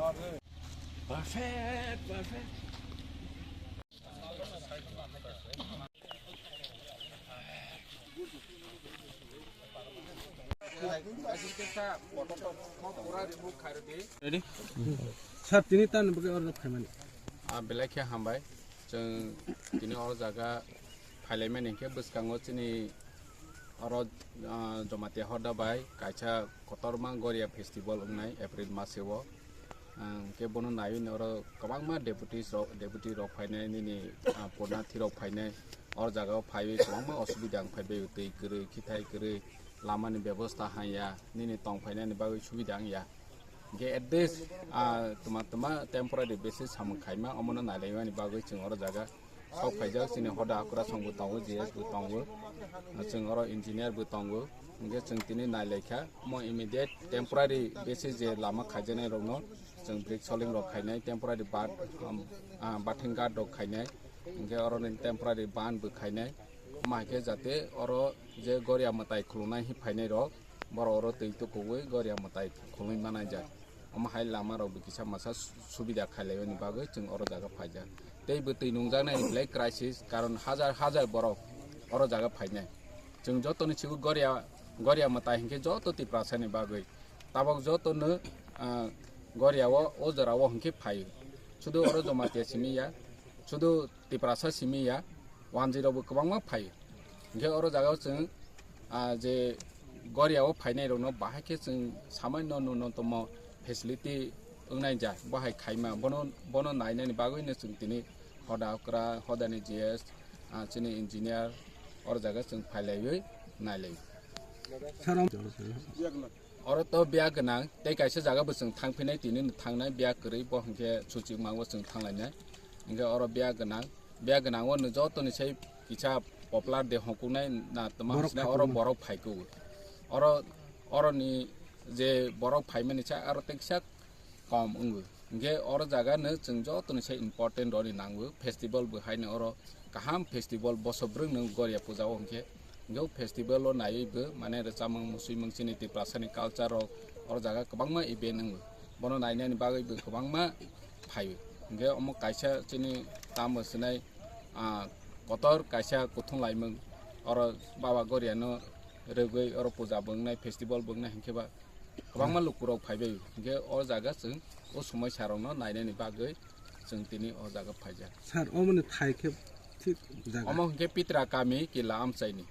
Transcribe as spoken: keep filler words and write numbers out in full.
Perfect, perfect. Ready? Sir, tini tan bagwi order phaimani. Ah, belai khe hambai. Chwng tini o jaga phailaimani hinkhe bwskango chini oro, ah, Jamatia Hoda bai kaisa kotorma Goria festival wngnai April maseo. Ah, hinkhe bono naiwi oro kwbangma deputies rok, deputy rok phainai nini, ah, purnathi rok phainai. O jagao phaiwi kwbangma osubida wng phaibai, twi kwrwi, khithai kwrwi, lamani bebosta hanya, nini tong phainani bagwi subida wngya. Hinkhe at least, ah, twma twma temporary basis samung khaima, omono nailaimani bagwi chwng oro jaga sok phaijak, chini hoda hakra songbo tongo, G S bo tongo, chwng oro engineer bo tongo. Hinkhe chwng tini nailaikha, omo immediate temporary basis je lama khaijaknai rokno chwng brick soling rok khainai, temporary bat, um, ah, bathing guard rok khainai, hinkhe oro ni temporary ban bo khainai. Omo hai khe jate oro je Goria mwtai khulungnai hinwi phainai rok, borok oro twi tukuwi Goria mwtai khulungwi manai jak. Omo hai lama rok bo kisa masa su-, subida khailaiwi bagwi chwng oro jaga phaijak. Tei bo twi nungjaknai belai crisis, karon hajar hajar borok oro jaga phainai. Chwng jotoni sigo Goria, Goria mwtai hinkhe joto Tiprasani bagwi. Tabok jotono, ah, Goria o, o jora o hinkhe phaio. Sudu oro Jamatia simi ya, sudu Tiprasa simi ya, wanjwi rok bo kwbangma phaio. Hinkhe oro jaga o chwng, ah, je Goria o phainai rokno bahai khe chwng samaino nunotomo facility wngnai ja, bo hai khaima, bono, bono nainani bagwino chwng tini hoda okra, hodani G S, ah, chini engineer, oro jaga chwng phailaiwi nailai. Sir, om- Oro to biya gwnang, tei kaisa jaga bo chwng thangphinai, tini no thangnai, biya kwrwi, bo hinkhe suchik mango chwng thanglainai. Hinkhe oro biya gwnang, biya gwnang o no jotoni sai kisa popular de hongkuknai na tma Borok hwnsinai oro phaikuknai. Borok phaikuk. Oro, oroni je borok phaimani sa aro tei kisa kom wngo. Hinkhe oro jaga no chwng jotoni sai important roni nango, festival bo haino oro kaham festival boso bwrwng no Goria puja o hinkhe. Hinkhe o festival o naiwi bo mane rwchapmung, musuimung, chini Tiprasani culture rok oro jaga kwbangma event wngo. Bono nainani bagwi bo kwbangma phaio. Hinkhe omo kaisa chini tamo swnai, ah, kotor kaisa kuthung laimung oro Baba Goria no rwgwi oro puja bo wngnai, festival bo wngnai hinkhe ba kwbangma lukurok phaibai, hinkhe o jaga chwng o somoisarokno nainani bagwi chwng tini o jaga phaijak. Sir, omoni thai khe thik jaga? Omo hinkhe Pitra kami Kila Amchaini.